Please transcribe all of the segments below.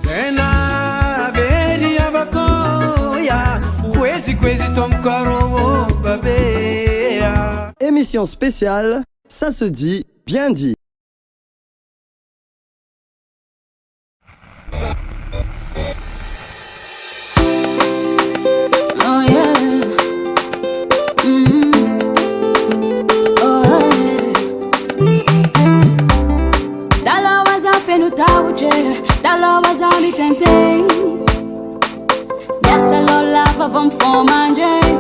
Tena very havako ya Kwezi kwezi tomkaro babe ya Émission spéciale, ça se dit, bien dit. Oh yeah. Mm. Oh yeah. Dalawaza feno tahotra, dalawaza mitenteny. Miasa loha lava vao mifoha mandraigny.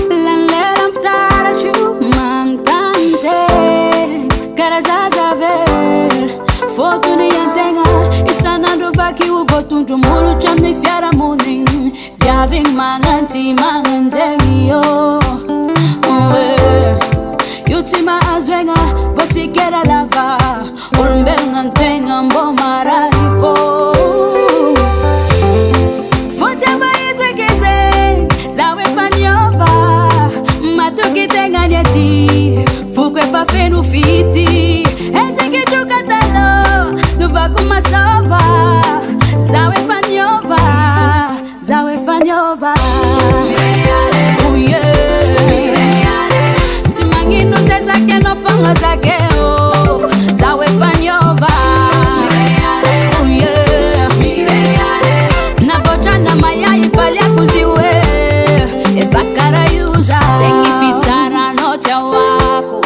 Lany lera amin'ny fitaratra io manontany tena. Karaha zaza very, fôtony antegna isan'andro vakio voatondro molotra amin'ny fiarahamonigny. Viavigny magnanty magnantegny io. Oh, io tsy mahazo aigna vao tsy kera lava olombelogna antegna mbô marary fô Fôtiava izy eky zegny zaho efa niova matoky tegna ny aty foko efa feno fity ezeky troka talô novako masova zaho efa niova zaho efa niova. Oh yeah. Tsy magnino zay zakenao fogna zakeo zaho efa niova. Oh yeah. Navoatrana maya ifaliako izy hoe efa karaha io za zegny fitsaranao tsy ahoako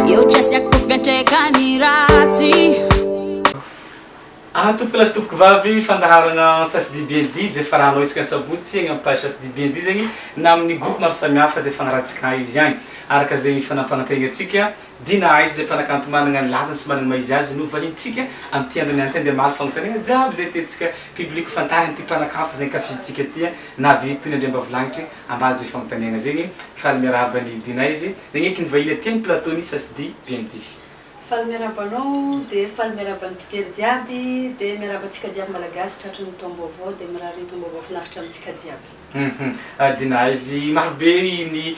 io tsy asiako fiantraikany ratsy. Ah, tompoko lahy sy tompoko vavy, fandaharana Ça se dit bien dit zay farahanao isaka ny sabotsy egny amin'ny page Ça se dit bien dit zegny na amin'ny groupe maro samihafa zay fagnarahantsika izy agny. Araka zegny fanampanantegna antsika, Dina Ice zay mpanakanto managna ny lazany sy managna ny maha izy azy no vahintsika amin'ity andro niany ty andeha hamaly fagnontaniana jiaby zay tiantsika public fantariny ty mpanakanto zay ankafizintsika ty na avy toy ny andriambavilagnitry ambaly zay fagnontaniagna zegny. Faly miarahaba an'i Dina izy nagneky ny vahiny aty amin'ny plateau ny Ça se dit bien dit. Faly miarahaba anao, dia faly miarahaba ny mpijery jiaby, dia miarahaba antsika jiaby Malagasy tratry ny taom-baovao, dia mirary taom-baovao finaritra amintsika jiaby. Hum Dina izy marobe ny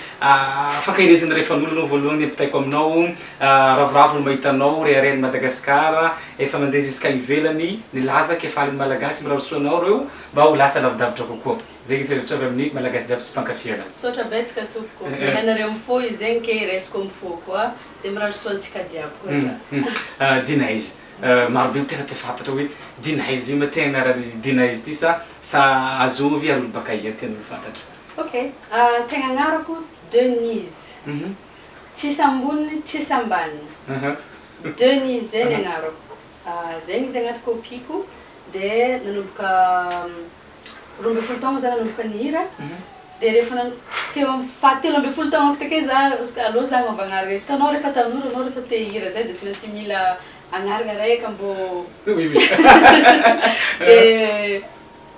fankaherezana rehefa an'olo anao voalohany ampitaiko aminao ravoravo ny mahita anao reharehan'i Madagascar efa mandeha jusqu'à ivelany nilaza ke faly ny Malagasy mirary soa anao reo mba ho lasa lavidavitra kokoa zegny ny fiaviantsoa avy amin'ny Malagasy jiaby sy mpankafy anao. Misaotra betsaka tompoko, nomenareo amin'ny fo izy zegny ke raisiko amin'ny fo koa, dia mirary soa antsika jiaby koa za. Dina izy marobe ny tegna te fantatra hoe Dina izy io ma tegna anaran'i Dina izy ty sa sa azovy ary olo baka aia tian'olo fantatra. Ok, tegna agnarako Denise, tsisy amboniny tsisy ambaniny, Denise zay ny agnarako, zegny izy agnaty copie-ko, dia nanomboka 12 taogno za nanomboka nihira, dia rehefa nan- teo amin'ny faha 13 taognako takeo za aleo za agnova agnarana, hitanao rehefa tanora anao rehefa te hihira zay dia tsy maintsy mila agnarana raika mbô dia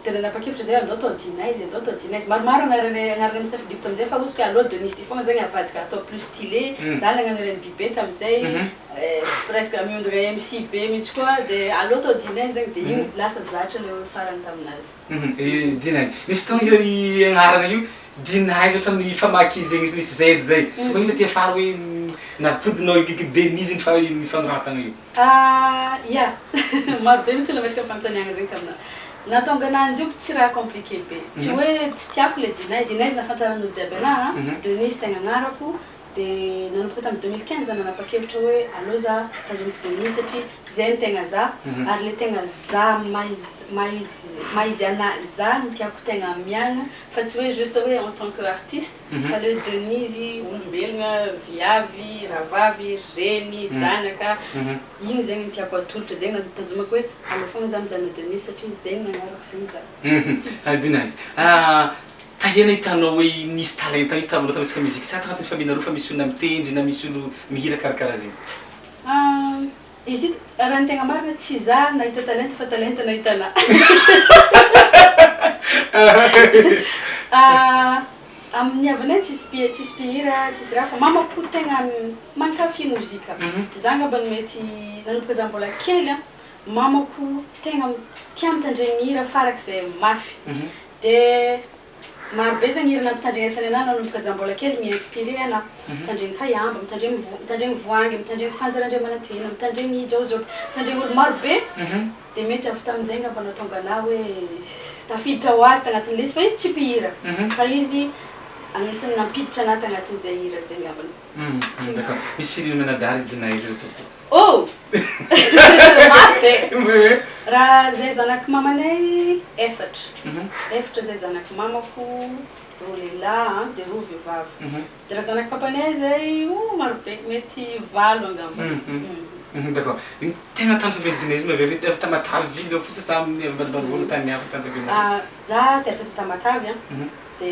dia nanapa-kevitra zay andao atao Dina izy, andao atao Dina izy, maromaro agnarana agnarana nisafidiko tamin'izay fa ozy ka aleo Denise ty foagna zegny avadika atao plus stylé, za nagnano RnB be tamin'izay presque miondrona MC be mihitsy koa dia aleo atao Dina izy zegny dia igny lasa zatra le farany taminazy. Dina, misy fotoagna hira agnarana io Dina izy ohatran'ny famaky zegny misy Z zay, magnino aty afara hoe nampodinao io Denise ny fa- ny fanoratana io? Ah ya, maro be mihitsy olo nametraka fanontaniagna zegny taminahy. Nahatonga ananjy io tsy raha compliqué be, tsy hoe tsy tiako le Dina izy, Dina izy nahafantaran'olo jiaby anahy, Denise tegna agnarako, dia nanomboka tamin'ny 2015 za nanapa-kevitra hoe aleo za tazomiko Denise satria zay no tegna za, ary le tegna za maha izy maha izy maha izy anahy za no tiako tegna amiagna fa tsy hoe juste hoe en tant que artiste fa le Denise olombelogna, viavy, rahavavy, reny, zanaka, igny zegny no tiako atolotra, zegny no tazomako hoe aleo fogna za mijanona Denise satria zegny no agnarako zegny za. Dina izy, tahiana hitanao hoe nisy talenta io taminao tamin'ny resaka musique sa tagnatin'ny famille-nareo fa misy olona mitendry na misy olo mihira karakaraha zegny? Izy io raha ny tegna marina tsy za nahita talenta fa talenta nahita anahy. Amin'ny havanay tsisy mpi- tsisy mpihira tsisy raha fa mamako tegna mankafy mozika. Za angamba no mety nanomboka za mbola kely a, mamako tegna tia mitandregny hira farak'izay mafy. De. Maro be zegny hira nampitandregnesany anahy nanomboka za mbola kely mi-inspirer anahy. Mitandregny Kaiamba, mitandregny Vo- mitandregny Voahangy, mitandregny Fanja Randriamanantena, mitandregny Jaojoby, mitandregny olo maro be. De mety avy tamin'izay angamba nahatonga anahy hoe tafiditra ho azy tagnatin'ilay izy fa izy tsy mpihira fa izy agnisan'ny nampiditra anahy tagnatin'izay hira zay angambany. D'accord. Misy firy mianadahy ry Dina izy ry tompoko? Oh! Maro zay. Raha zay zanak'i mamanay efatra. Efatra zay zanak'i mamako, roa lehilahy an, de roa vehivavy. De raha zanak'i papanay zay, oh maro be, mety valo angamba. D'accord. Ny tegna tany fiavian'i Dina izy moa avy avy Tamatave ville eo fotsiny sa amin'ny ambanimbanivohitra tany hafa tany fiavianareo? Za teraka aty Tamatave an, de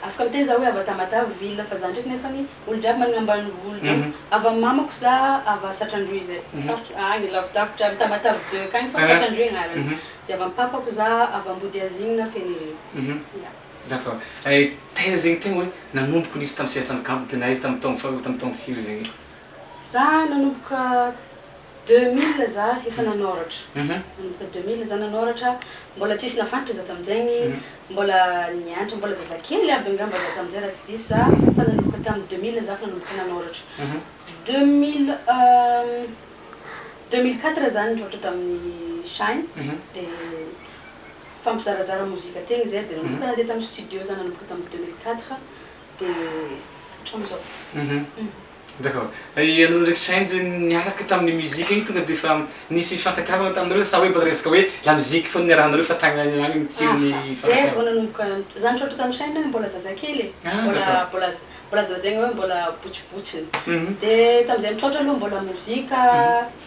afaka miteny za hoe avy a Tamatave ville fa za ndraiky nefany olo jiaby managna ambanivolo donc avy amy mamako za avy a Satrandroy zay, faritra agny lavidavitra amy Tamatave deux akagny fa Satrandroy agnarany, de avy amy papako za avy Ambodiazignina Fenerivo. Ya. D'accord. Taiza zegny tegna hoe nanomboka niditra tamy sehatra ny kanto Dina izy tamy taogno fa- tamy taogno firy zegny? Za nanomboka 2000 za efa nanoratra. Nanomboka 2000 za nanoratra, mbola tsisy nafantatra za tamin'izegny, mbola nianatra, mbola zazakely aby angamba za tamin'izay raha tsy diso za, fa nanomboka tamin'ny 2000 za fa nanomboka nanoratra. 2000 2004 za nitrôtra tamin'ny Shine, de fampizarazara mozika tegny zay, de nanomboka nandeha tamin'ny studio za nanomboka tamin'ny 2004, de hatram'izao. D'accord. Ianareo ndraiky Shine zegny niaraka tamin'ny muzika igny tonga de efa nisy fifankatiavana taminareo sa hoe mbola resaka hoe la musique fô niarahanareo fa tagny agny agny nitsiry ny Zay vao nanomboka za nitrôtra tamin'ny Shine mbola zazakely e. Mbola mbola mbola zazaigny hoe mbola botsibotsiny. De tamin'izay nitrôtra aloha mbola mozika,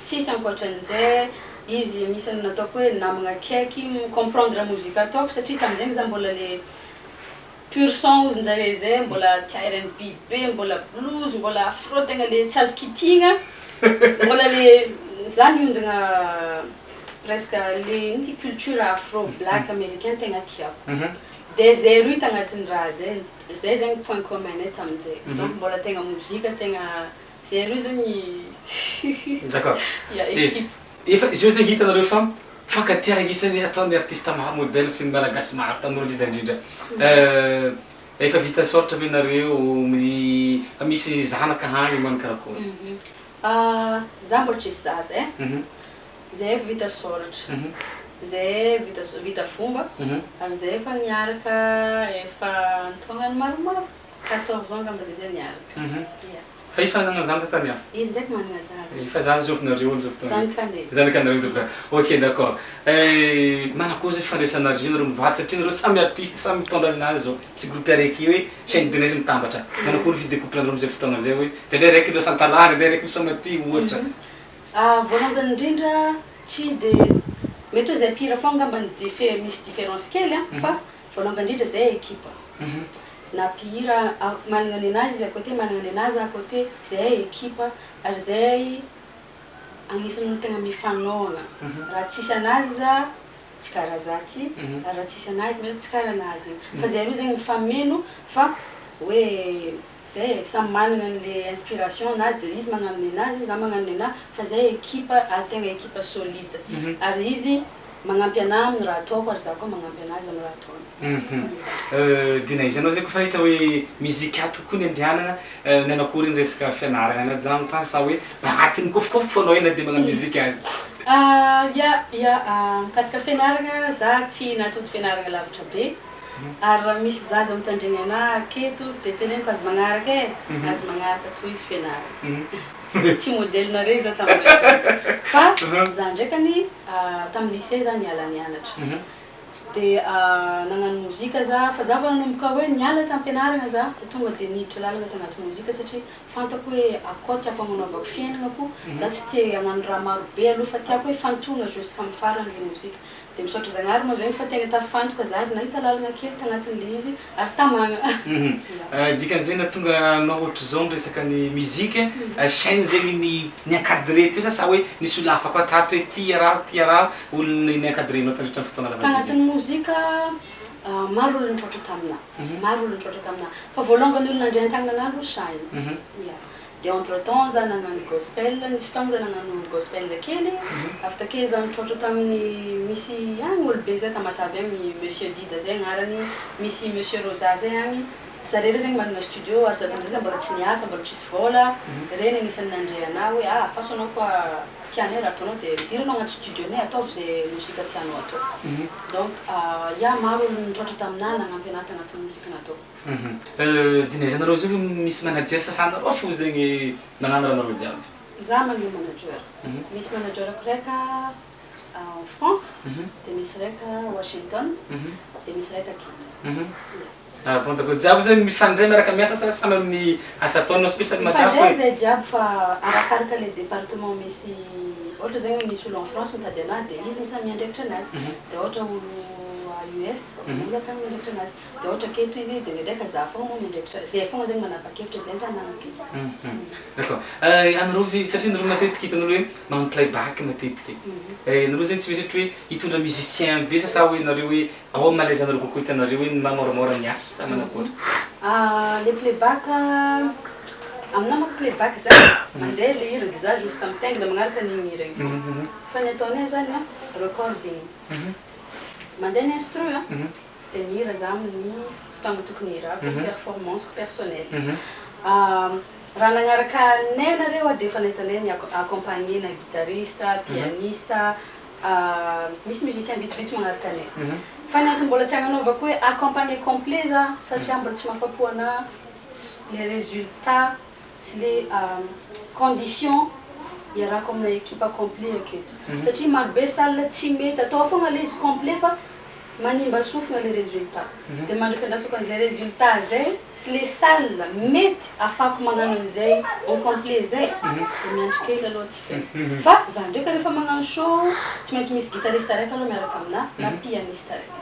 tsisy ankoatran'izay, izy anisan'ny nataoko hoe namagna akaiky mi-comprendre mozika ataoko satria tamin'izay za mbola le pur sang ozy njare zay, mbola tia R&B be, mbola blues, mbola afro tegna le tsy azo kitihina, mbola le za niondigna presque le ino ty culture afro black américain tegna tiako. De zay roy tagnatin'ny raha zay, zay zegny point commun nay tamin'izay. Donc mbola tegna mozika tegna zay roy zegny. D'accord. Ya, équipe. Efa izy io zegny hitanareo fa fankatia agnisan'ny ataon'ny artiste maro modèle sy ny malagasy maro tanora indrindrandrindra. Efa vita soratra ve nareo mi- fa misy zanaka hagny man karakory? Za mbola tsisy zaza e. Zay efa vita soratra. Zay vita vita fomba. Ary zay efa niaraka efa antaonany maromaro. 14 ans angamba zay zay niaraka. Ya. Fa izy fa nanana zanaka tany hafa? Izy ndraiky manana zaza. Fa zaza zovinareo zao fotoana. Zanakanay. Zanakanareo zao fotoana. Ok, d'accord. Manakory zay fifandraisanareo nareo mivady satria nareo samy artiste, samy mitondra aminazy zao. Tsy groupe araiky hoe chaîne de izy mitambatra. Manakory vie de couple nareo amizay fotoana zay hoe indraindray raiky ireo santalana, indraindray raiky misamaty ohatra. Voalohany indrindra tsy de mety hoe zay mpihira foana angamba ny misy différence kely a, fa voalohany indrindra zay équipe. Na mpihira manana ny anazy izy à côté, manana ny anazy à côté, zay équipe ary zay agnisan'ny olo tegna mifanohana. Raha tsisy anazy za tsy karaha za ty, ary raha tsisy anazy mety tsy karaha anazy. Fa zay roa zegny mifameno fa hoe zay samy manana an'le inspiration anazy de izy magnano ny anazy, za magnano ny anahy, fa zay équipe ary tegna équipe solide. Ary izy magnampy anahy amin'ny raha ataoko ary za koa magnampy anazy amin'ny raha ataony. Dina izy anao zay kofa hita hoe muzika tokoa ny andehanana, nanakory ny resaka fianarana najano tany sa hoe agnatin'ny kofokofoko fô anao io na de magnano muzika azy? Ya, mikasika fianarana za tsy natody fianarana lavitra be. Ary raha misy zaza mitandregny anahy aketo de teneniko azy magnaraka e, azy magnaraka toy izy fianarana. Tsy modèle-nare za tamin'izay. Fa za ndraikany tamin'ny lycée za niala nianatra. De nagnano mozika za, fa za vao nanomboka hoe niala tam-pianarana za tonga de niditra lalana tagnaty mozika satria fantako hoe akao tiako hagnanaovako fiaignanako, za tsy tia hagnano raha maro be aloha fa tiako hoe fantogna jusqu'à amin'ny farany le mozika. De misaotra Zagnahary moa zegny fa tegna tafantoka za ary nahita lalana kely tagnatin'le izy ary tamagna. Dikan'izay nahatonga anao ohatr'izao ny resaka ny musique, chaîne zegny ny ny encadré teo sa hoe nisy olo hafa koa tato hoe ty araho ty araho olona ny encadrenao tandritra ny fotoana lava be zay? Tagnatin'ny mozika maro olo nitrôtra taminahy, maro olo nitrôtra taminahy. Fa voalongany olo nandray an-tagnana anahy aloha Shine. Ya. De entre temps za nagnano gospel, nisy fotoagna za nagnano gospel kely, avy take za nitrôtra tamin'ny misy agny olo be zay Tamatave agny, Monsieur Dida zay agnarany, misy Monsieur Rosa zay agny, zare reo zegny manana studio ary za tamizay za mbola tsy niasa, mbola tsisy vôla, regny agnisan'ny nandre anahy hoe ah faso anao koa tianay raha ataonao de midira anao agnaty studio-nay ataovy zay mozika tianao atao. Donc ya maro olo nitrôtra taminahy nagnampy anahy tagnatin'ny mozika nataoko. Dinaiza anareo zao misy manager sa anareo fo zegny magnano raha anareo jiaby? Za magnano manager. Misy manager-ako raika en France, de misy raika Washington, de misy raika aketo. Ah bon, d'accord. Jiaby zegny mifandray miaraka miasa sa samy amin'ny asa ataonao spécial madame? Mifandray zay jiaby fa arakaraka le département misy, ohatra zegny hoe misy olo en France mitady anahy de izy misy miandraikitra anazy, de ohatra olo a US olo akagny miandraikitra anazy, de ohatra aketo izy de ndraindraiky za fogna moa miandraikitra, zay fogna zegny manapa-kevitra zay an-tanàna aketo. D'accord. Anareo ve, satria nareo matetiky hitanareo hoe magnano playback matetiky. Nareo zegny tsy mieritreritra hoe hitondra musicien be sa hoe nareo hoe ao malaise anareo kokoa hitanareo hoe mamoramora ny asa sa manakory? Ah, le playback, aminahy manko playback zany mandeha le hira de za juste mitaingina magnaraka an'igny hira igny fogna. Fa ny ataonay zany a recording. Mandeha ny instru a, de mihira za amin'ny fotoagna tokony hirako, performance personnelle. Raha nagnaraka anay nareo a de efa nahitanay ny accompagné na guitariste, pianiste, misy musicien vitsivitsy magnaraka anay. Fa ny antony mbola tsy agnanaovako hoe accompagné complet za satria mbola tsy mahafapo anahy les résultats sy le condition iarahako amina équipe complet aketo. Satria marobe salle tsy mety atao fogna le izy complet fa manimba sofina le résultat. De mandra-piandrasako an'izay résultat zay sy le salle mety ahafahako magnano an'izay en complet zay, de miandry kely aloha atsika. Fa za ndraiky rehefa magnano show tsy maintsy misy guitariste raiky aloha miaraka aminahy na pianiste raiky.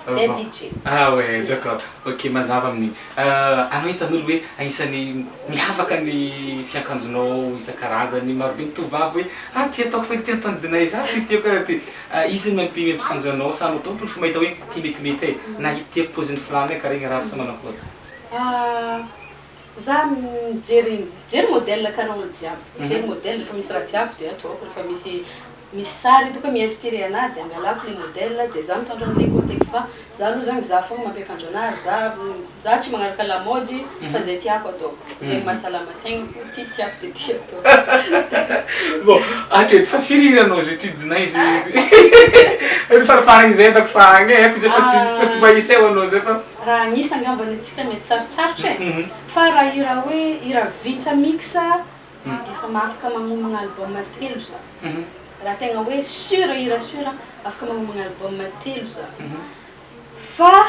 De DJ. Ah ouais, d'accord. Ok, mazava amin'igny. Anao hitan'olo hoe agnisan'ny miavaka ny fiakanjonao isan-karazany, marobe ny tovovavy hoe ah ty ataoko fa ty ataon'i Dinaizy, ah ty tiako karaha ty. Izy mampi mampisanjo anao sa anao tompony fo mahita hoe ty metimety e, na ity tiako paozin'ny filana e karaha igny raha sa manakory? Ah, za mijery modèle karaha olo jiaby, mijery modèle rehefa misy raha tiako de ataoko, rehefa misy sary hitako hoe mi-inspiré anahy de angalako le modèle de za mitondra an'le côté, fa za aloha zany za fogna mampiakanjo anahy, za tsy magnaraka la mode fa zay tiako ataoko, zay mahasalama saignako, ty tiako de ty ataoko. Bon, hatreto fa firy hiranao zay ty Dinaizy? Ny farafarany zay hitako fa agny e, haiko zay fa tsy mba iseho anao zay fa. Raha agnisa angambany antsika mety sarotsarotra e. Fa raha hira hoe hira vita mix efa mahafaka magnomagna album 3 za. Raha tegna hoe sûr hira sûr afaka magnomagna album 3 za. Fa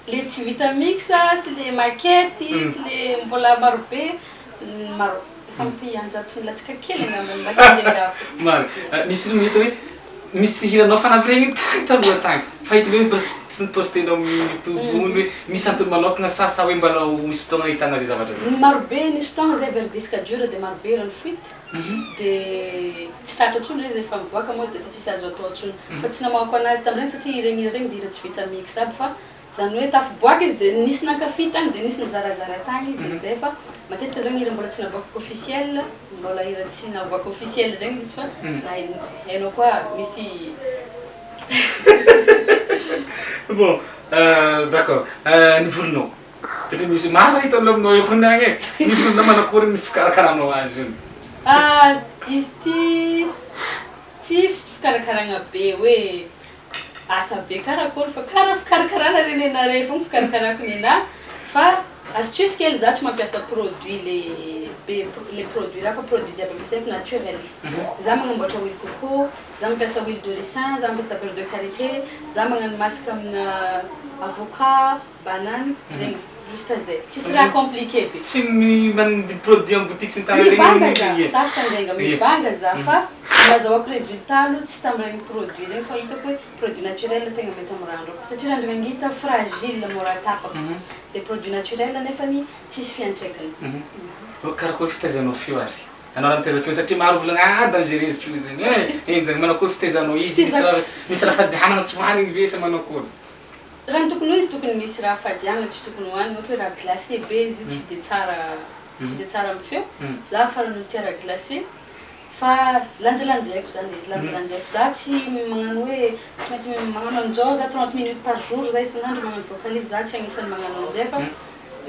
le tsy vita mix sy le maquette sy le mbola marobe maro efa ampy 100 latsaka kely angambany mba tsy andeha. Maro. Misy olo mety hoe misy hiranao fanampy regny tagny taloha tagny fa hita hoe mbola tsy nipostenao amin'ny YouTube ony hoe misy antony manokana sa hoe mbola misy fotoagna ahitana zay zavatra zay? Marobe nisy fotoagna zay very disque dur de marobe rano fuite, de tsy tratra intsony izy efa mivoaka moa izy de efa tsisy azo atao intsony, fa tsy namoahako anazy tamin'ireny satria ireny hira regny de hira tsy vita mix aby, fa zany hoe tafiboaka izy de nisy nankafy tagny de nisy nizarazara tagny de zay. Fa matetika zany hira mbola tsy navoakako officiel, mbola hira tsy navoaka officiel zegny izy fa na hainao koa misy. Bon, d'accord. Ny volonao satria misy maro hitanao aminao eo kony agny e, ny volonao manakory ny fikarakaranao azy io? Ah, izy ty tsy fikarakaragna be hoe asa be karakory fa karaha fikarakarana reny anare fogna fikarakarako ny anahy, fa astuce kely, za tsy mampiasa produit le be le produit raha fa produit jiaby ampiasaiko naturel. Za magnamboatra huile coco, za mampiasa huile de ricin, za mampiasa beurre de karité, za magnano masque amina avocat, banane regny, juste zay, tsisy raha compliqué be. Tsy mandidy produit amin'ny boutique sy ny tariny Mivanga za. Regny. Sarotra andrainga mivanga za fa nazahoako résultat aloha tsy tamin'regny produit regny fa hitako hoe produit naturel tegna mety amin'ny randroko satria randrana ngita fragile, mora tapaka, de produit naturel nefany tsisy fiantraikany. Karakory fitaizanao feo ary anao raha mitaiza feo, satria maro volagna ah dangereux feo zegny e, enjagna, manakory fitaizanao izy? Misy raha fadihanana tsy hoanigny ve sa manakory? Raha ny tokony ho izy, tokony misy raha fadianana tsy tokony hoaniny, ohatra hoe raha glacé be izy tsy de tsara. Tsy de tsara amin'ny feo. Za farany olo tia raha glacé. Fa lanjalanjaiko zany e, lanjalanjaiko. Za tsy magnano hoe tsy maintsy magnano an'izao za 30 minutes par jour za isan'andro magnano vocalise, za tsy agnisan'ny magnano an'izay fa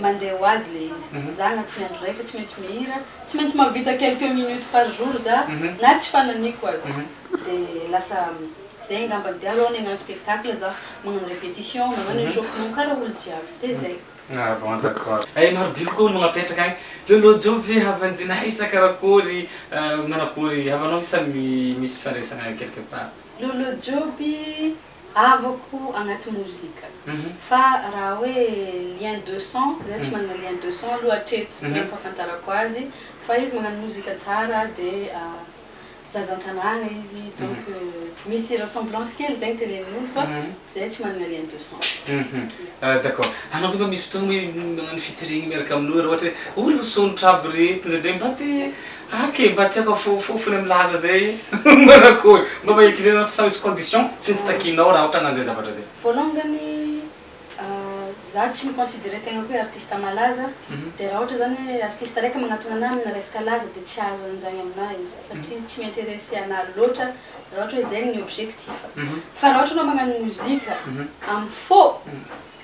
mandeha ho azy le izy. Za agnatin'ny andro raika tsy maintsy mihira, tsy maintsy mahavita quelques minutes par jour za na tsy fananiko aza. De lasa zay angambany. De alohan'ny hagnano spectacle za magnano répétition, magnano échauffement karaha olo jiaby. De zay. Ah bon d'accord. Eh maro be koa olo magnapetraka agny. Lolo Joby ve havan'i Dinah sa karakory manakory havanao sa misy fifandraisana quelque part? Lolo Joby havako agnaty mozika. Fa raha hoe lien de sang, za tsy manana lien de sang aloha hatreto raha ny fahafantarako azy. Fa izy magnano mozika tsara de zaza an-tanàna izy donc misy ressemblance kely zegny tenenin'olo fa zay tsy manana lien de sang. D'accord. Anao ve mba misy fotoagna hoe magnano featuring miaraka amin'olo raha ohatra hoe olo sonotra aby reto ndraindray mba te ake mba tiako afofofony amin'ny laza zay manakory mba maheky zay sa misy condition tsy maintsy takinao raha ohatra hagnano zay zavatra zay? Voalongany za tsy mi-considérer tegnako hoe artiste malaza, de raha ohatra zany hoe artiste raika magnatona anahy amina resaka laza de tsy azo anjagny aminahy izy satria tsy mi-intéressé anahy loatra raha ohatra hoe zegny ny objectif. Fa raha ohatra anao magnano mozika amin'ny fô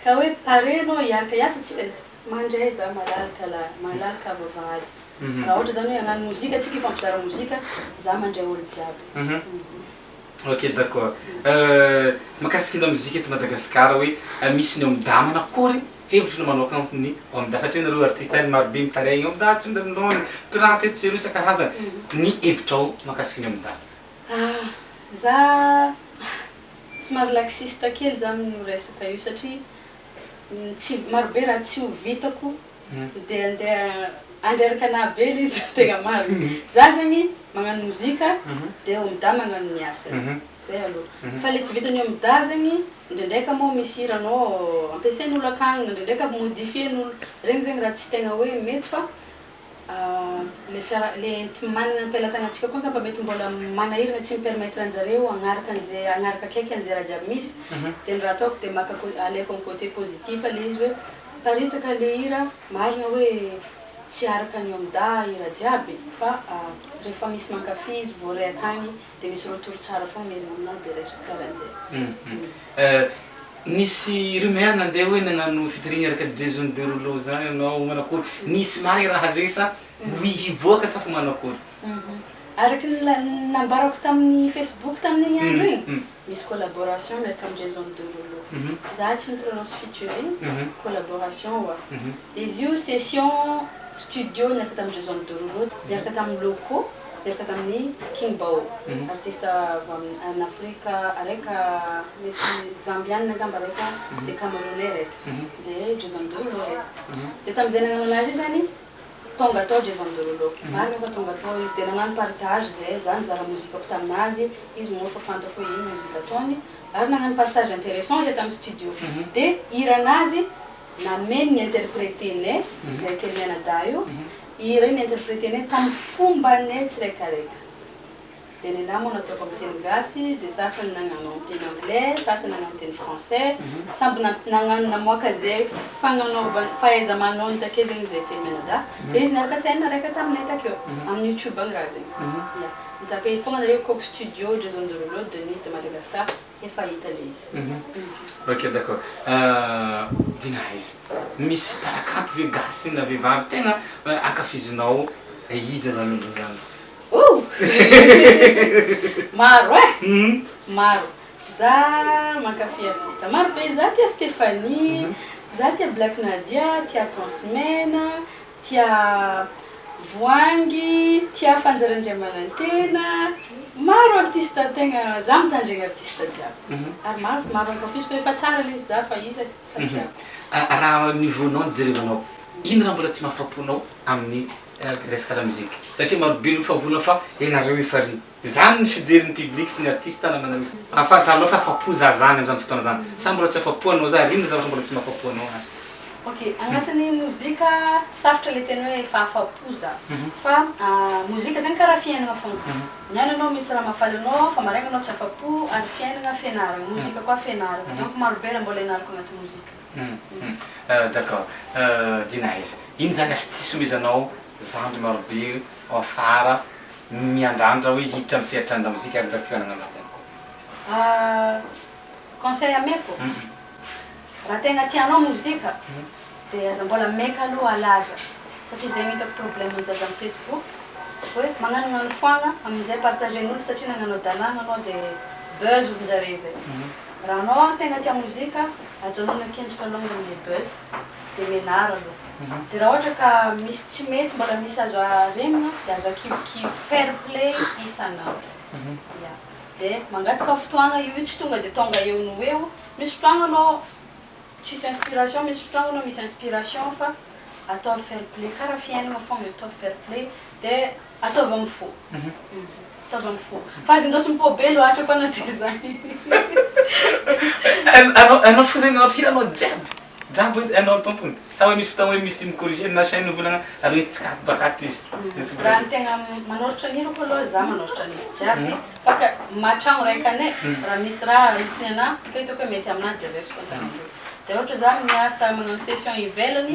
ka hoe pare anao hiaraka hiasa tsy mandray za malalaka la malalaka vavahady. Raha ohatra zany hoe hagnano mozika tsika hifampizara mozika za mandray olo jiaby. Ok d'accord. Mahakasiky ny lamozika eto Madagasikara hoe misy ny OMDA manakory hevitry ny manokana ny OMDA satria nareo artiste any maro be mitaraigny OMDA tsy mindramindraony pirate etsy sy eroa isan-karazany. Ny hevitrao mahakasiky ny OMDA? Ah, za somary laxiste kely za amin'io resaka io satria tsy maro be raha tsy ho vitako de andeha andreraka anahy be le izy tegna marina. Za zegny magnano mozika de OMDA magnano ny asany. Zay aloha. Fa le tsy vitan'ny OMDA zegny ndraindraika moa misy hiranao ampiasain'olo akagny na ndraindraika modifien'olo. Regny zegny raha tsy tegna hoe mety fa le fiara le enti manana am-pelatanantsika koa angamba mety mbola manahirana tsy mi-permettre anjareo hagnaraka an'izay hagnaraka akaiky an'izay raha jiaby misy. De ny raha ataoko de maka alaiko amin'ny côté positif le izy hoe paritaka le hira marina hoe tsy araka ny OMDA hira jiaby fa rehefa misy mankafy izy voaray akagny de misy retour tsara foagna merina aminahy de raisiko karahan'zay. Nisy rumeur nandeha hoe nagnano featuring niaraka Jason Derulo zany anao manakory nisy marigny raha zegny sa hivoaka sa manakory? Araky ny nambarako tamin'ny Facebook tamin'igny andro igny, misy collaboration miaraka amin'ny Jason Derulo. Za tsy ni-prononce featuring, collaboration oa. Izy io session studio niaraka tamin'ny Jason Derulo, niaraka tamin'ny Loco, niaraka tamin'ny King Bao, artiste avy en Afrika araika mety Zambianina angamba raika, de Camerounais raika, de Jason Derulo raika. De tamin'izay nagnano anazy io zany tonga tao Jason Derulo. Marina fa tonga tao izy de nagnano partage zay, za nizara mozikako taminazy, izy moa fa fantako hoe ino mozika ataony, ary nagnano partage intéressant zay tamin'ny studio. De hiranazy nameno ny interprétenay, zay kely mianadahy io, hira iny interprétenay tamin'ny fombanay tsiraikaraika. De ny anahy moa nataoko amin'ny teny gasy, de sasany nagnano amin'ny teny anglais, sasany nagnano amin'ny teny français, samby nagnano namoaka zay fagnanaovana fahaiza-manao ny take zegny zay teny mianadahy. De izy niaraka scène raika taminay takeo, amin'ny YouTube agny raha zegny. Ya. Mitape fogna nareo Coke Studio, Jason Derulo, Denise de Madagascar, efa hita le izy. Ok d'accord. Dinah izy, misy mpanakanto ve gasy na vehivavy tegna ankafizinao iza zany olo zany? Oh! Maro e! Maro. Za mankafy artiste maro be, za tia Stéphanie, za tia Black Nadia, tia Tence Mena, tia Voangy, tia Fanjara Andriamanantena, maro artiste tegna za mitandregny artiste jiaby. Ary maro maro ankafiziko rehefa tsara le izy za fa izy e, fa tiako. Raha niveau-nao no jerevanao, ino raha mbola tsy mahafapo-nao amin'ny resaka lamozika? Satria maro be olo fa mivolagna fa ianareo efa ry. Zany ny fijerin'ny public sy ny artiste namana misy. Ahafantaranao fa afa-po za zany am'zany fotoana zany. Sa mbola tsy afa-po anao za, ary inona zavatra mbola tsy mahafa-po anao ary? Ok, agnatin'ny mozika sarotra le teny hoe efa afa-po za. Fa mozika zegny karaha fiainana fogna. Niany anao misy raha mahafaly anao fa maraigna anao tsy afa-po ary fiainana fianarana, mozika koa fianarana. Donc maro be raha mbola ianarako agnaty mozika. D'accord. Dinah izy. Ino zany astuce omezanao zandry marobe ao afara miandrandra hoe hiditra amin'ny sehatra ny lamozika ary mba tia hanana anazy ihany koa. Conseil ameko, raha tegna tianao mozika de aza mbola meka aloha halaza satria zegny hitako problème an-jaza am facebook hoe magnanognano foagna aminjay partager-n'olo satria nagnano hadalagna anao de buzz ozinjare zay. Raha anao tegna tia mozika ajanony akendriky alongany le buzz de mianara aloha de raha ohatra ka misy tsy mety mbola misy azo arenina de aza kivikivy fair play isan'andro ya de mangataka fotoagna io io tsy tonga de tonga eo no eo misy fotoagna anao tsisy inspiration misy fotoagna anao misy inspiration fa ataovy fair play karaha fiainagna fogna ataovy fair play de ataovy amin'ny fo ataovy amin'ny fo fa aza indosiny po be loatra koa anaty zany. Anao anao fo zegny ohatra hiranao jiaby jiaby hoe anao tompony sa hoe misy fotoagna hoe misy mi-corriger na chaîne mivolagna ary hoe tsy katy bakaty izy. Raha ny tegna manoratra ny hirako aloha za manoratra an'izy jiaby fa ka mahatragno raika anay raha misy raha ahitsiny anahy ka hitako hoe mety aminahy de raisiko an-tanandreo de raha ohatra za miasa magnano session ivelany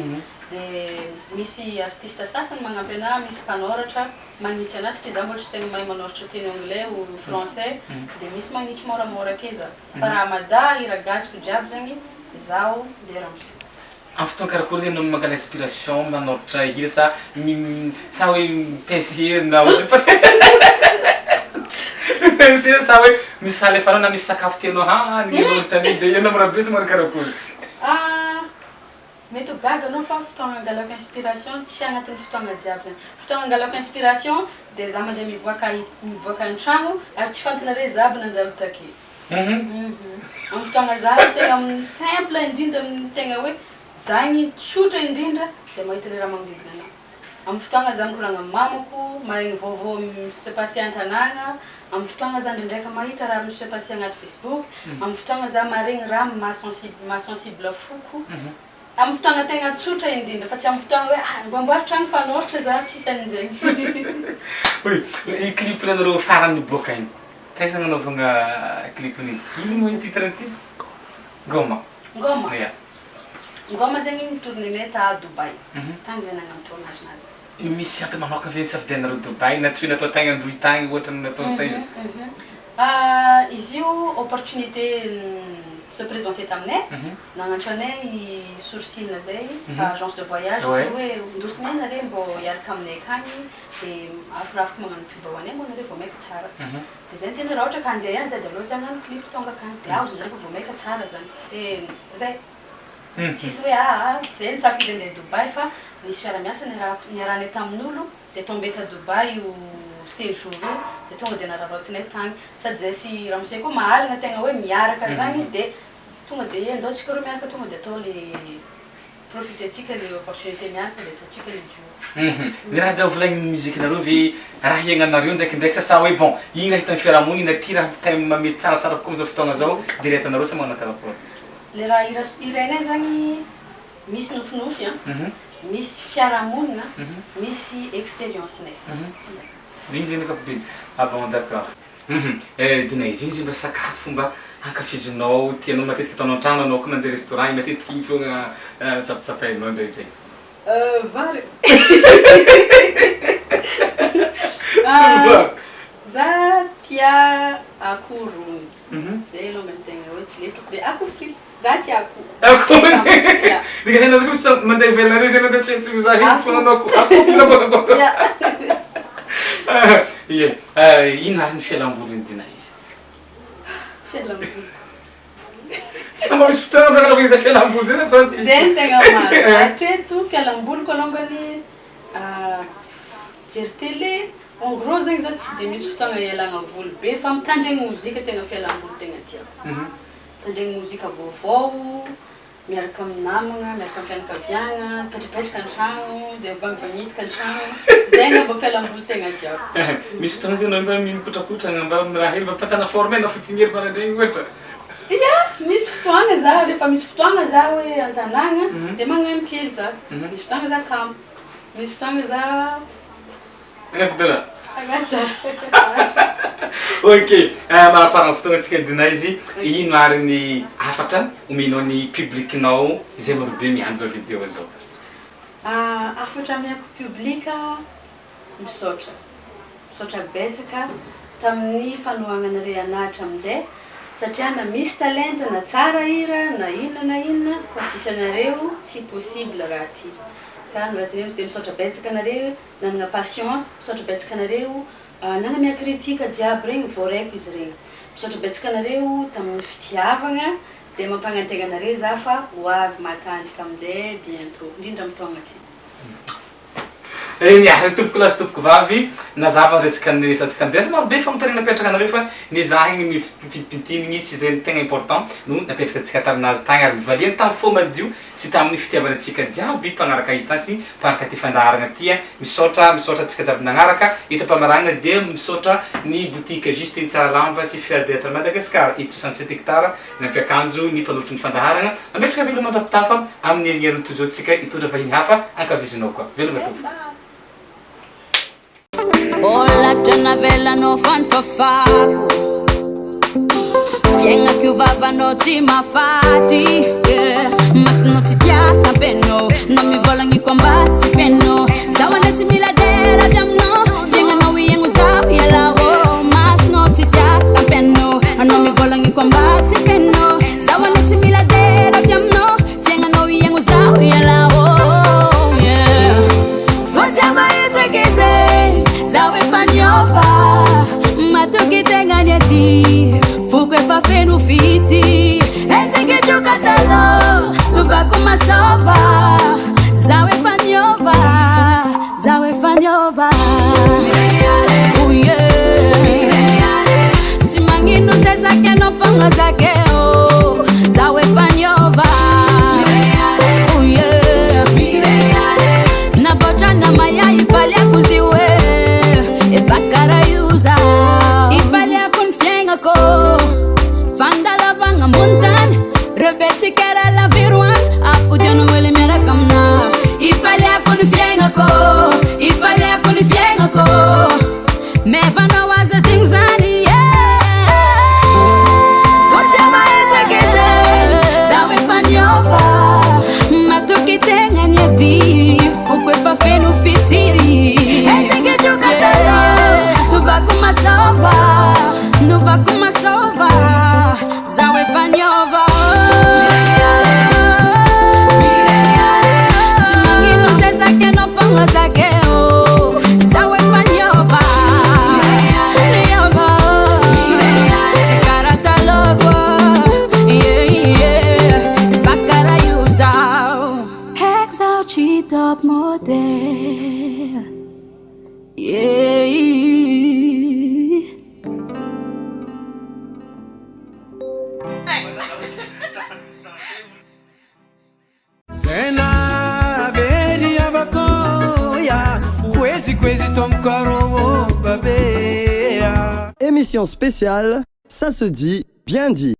de misy artiste sasany magnampy anahy misy mpanoratra magnitsy anahy satria za mbola tsy tegna mahay manoratra teny anglais ou français de misy magnitsy moramora ake za fa raha mada hira gasiko jiaby zegny zaho de ramose. Amin'ny fotoana karakory zegny anao mangala inspiration manoratra hira sa sa hoe mi-pince hery na mi-pince hery sa hoe misy alefanao na misy sakafo tianao hanigny manoratra an'igny de ianao mirabe sa manao karakory? Mety ho gaga anao fa fotoagna angalako inspiration tsy agnatin'ny fotoagna jiaby zany. Fotoagna angalako inspiration de za mandeha mivoaka mivoaka ny tragno ary tsy fantinareo za aby nandalo take. Amin'ny fotoagna za tegna amin'ny simple indrindra amin'ny tegna hoe za igny tsotra indrindra de mahita le raha magnodidina anahy. Amin'ny fotoagna za mikoragna amin'ny mamako, maregny vaovao mi-se passer an-tanàgna, amin'ny fotoagna za ndraindraiky mahita raha mi-se passer agnaty Facebook, amin'ny fotoagna za maregny raha maha-sensible maha-sensible foko, amin'ny fotoagna tegna tsotra indrindra fa tsy amin'ny fotoagna hoe ah amboamboary tragno fa hanôratra za tsisy an'izegny. Oui, i clip nanareo farany niboaka igny, taiza nanaovagna clip n'igny? Ino moa iny titre n'ity? Goma. Ngôma? Ya. Ngôma zegny igny tourner-nay ta Dubaï, tagny zay nagnano tournage nazy. Misy antony manokana ve nisafidianareo Dubaï na tsy hoe natao tagny Androy tagny ohatra ny natao taiza? Izy io opportunité se présenter taminay, nagnantso anay i Sourcine zay, agence de voyage izy io hoe ndosinay nareo mbô hiaraka aminay akagny de afirafiko magnano pub ho anay moa nareo vao maika tsara. De zay niteny hoe raha ohatra ka handeha ihany zay de aleo zay hagnano clip tonga akagny de azo zareo fa vao maika tsara zany de zay. Tsisy hoe aa zay nisafidy andeha Dubaï fa nisy fiara-miasa niarahako niarahanay tamin'olo de tombé ta Dubaï io séjour io de tonga de nararaotinay tagny sady zay sy ramose koa mahalagna tegna hoe miaraka zagny de tonga de andao tsika roa miaraka tonga de atao le profiter-tsika le opportunité miaraka de ataontsika le duo. Ny raha jiaby volagnin'ny musique-nareo ve raha hiaignanareo ndraikindraiky sa sa hoe bon igny raha hitan'ny fiarahamonigny na ty raha thème mety tsaratsara kokoa amizao fotoagna zao de retanareo sa magnano karakory? Le raha hira hirainay zagny misy nofinofy an, misy fiarahamonina, misy expérience-nay. Igny zegny ankapobeny. Ah bon d'accord. Dina izy igny zay mba sakafo mba ankafizinao, tianao matetiky ataonao an-tragno anao koa mandeha restaurant matetiky igny foagna tsapitsapainao ndraindray. Vary. Za tia akoho rony. Zay alongany tegna hoe tsy lefiko de akoho frity. Za tia akoho. Akoho zay. Ya. Dika zay anao koa mandeha ivelany reny zay anao tsy tsy mizaha ino foana anao akoho akoho. Ya. Ie. Ino ary ny fialambolin'i Dina izy? Fialamboliko. Sa mba misy fotoana mba anaovana izay fialamboly zay sa sao tsy. Zay no tegna marina. Hatreto fialamboliko alongany mijery télé. En gros zegny za tsy de misy fotoagna ialagna voly be fa mitandregny mozika tegna fialamboly tegna tiako. Mitandregny mozika vaovao, miaraka amin'ny namagna, miaraka amin'ny fianakaviagna, mipetrapetraka an-tragno, de mivangivangidika an-tragno, zay angamba fialamboly tegna tiako. Misy fotoagna ve anao mba mipotrapotragna mba miraha hely mba mitantana forme na fotsiny hely maraindraigny ohatra? Ya, misy fotoagna za rehefa misy fotoagna za hoe an-tanàgna de magnano kely za, misy fotoagna za kamo, misy fotoagna za Agnaty Agnaty dara. Ok, manaparana fotoagna antsika Dina izy, ino ary ny hafatra omenao ny public-nao izay marobe miandry zao vidéo zao? Hafatra amiako public, misaotra, misaotra betsaka tamin'ny fanohagnanare anahy hatramin'izay, satria na misy talenta na tsara hira na inona na inona koa tsisy anareo tsy possible raha ty. Ka ny raha teneniko dia misaotra betsaka anareo nanana patience, misaotra betsaka anareo nanamia critique jiaby regny, voaraiko izy regny. Misaotra betsaka anareo tamin'ny fitiavagna, dia mampanantegna anareo za fa ho avy matanjaka amin'izay bientôt, indrindra amin'ny taogna ty. Eny ary tompoko lahy sy tompoko vavy, nazava ny resaka niresahantsika tamin'ny dia maro be fanontaniana napetraka anareo fa nezahiny ny fipintininy sy izay tegna important no napetraka antsika taminazy tagny ary nivaliany tamin'ny fo madio sy tamin'ny fitiavana antsika jiaby mpanaraka izy tany sy mpanaraka ty fandaharagna ty a! Misaotra misaotra antsika jiaby nagnaraka, eto am-pamaragna dia misaotra ny boutique Justine Tsaralamba sy Fier d'etre Madagascar eto 67 hectares nampiakanjo ny mpanolotry ny fandaharagna, mametraka veloma mandra-pitafa amin'ny herin'ny toy izao tsika hitondra vahiny hafa ankavizinao koa. Veloma tompoko. Olatra navelanao fa nifafako. Fiaignako io vavanao tsy mahafaty, yeah. Masonao tsy tia tampenao. Na mivôlagniko amba tsy feno. Zaho anie tsy mila dera avy aminao. Fiaignanao ihaigno zaho ialao. Masonao tsy tia tampenao. Anao mivôlagniko amba tsy feno. Zaho anie tsy mila dera avy aminao. Fiaignanao ihaigno zaho ialao, yeah. Vonjy amahetraka izay zaho efa niova. Matoky tegnany aty. Foko efa feno fity. Ezeky troka taloha novako masôva. Zaho efa niova. Zaho efa niova. Oh yeah. Tsy magnino zay zakenao fogna zakeo. Zaho efa niova. Oh yeah. Navoatrana maya ifaliako izy io e. Efa karaha io za. Ifaliako ny fiaignako. Fandalavagna ambony tany. Rebetsika raha laviroagna. Apodiano hely miaraka amina. Ifaliako ny fiaignako. Ifaliako ny fiaignako. Mevanao aza tigny zany, yeah. Vonjy amahetraka izay zaho efa niova. Matoky tegnany aty. Foko efa feno fity. Ezeky troka taloha novako masôva. Novako masôva. Zaho efa niova. Tsy magnino zay zakenao fogna zakeo. Zaho efa niova. Niova. Tsy karaha talôha. Yeah. Efa karaha io zaho. Haiko zaho tsy top model. Yeah. Zena very avakoya Kwezi kwezi tomkaro babea. Émission spéciale, ça se dit, bien dit.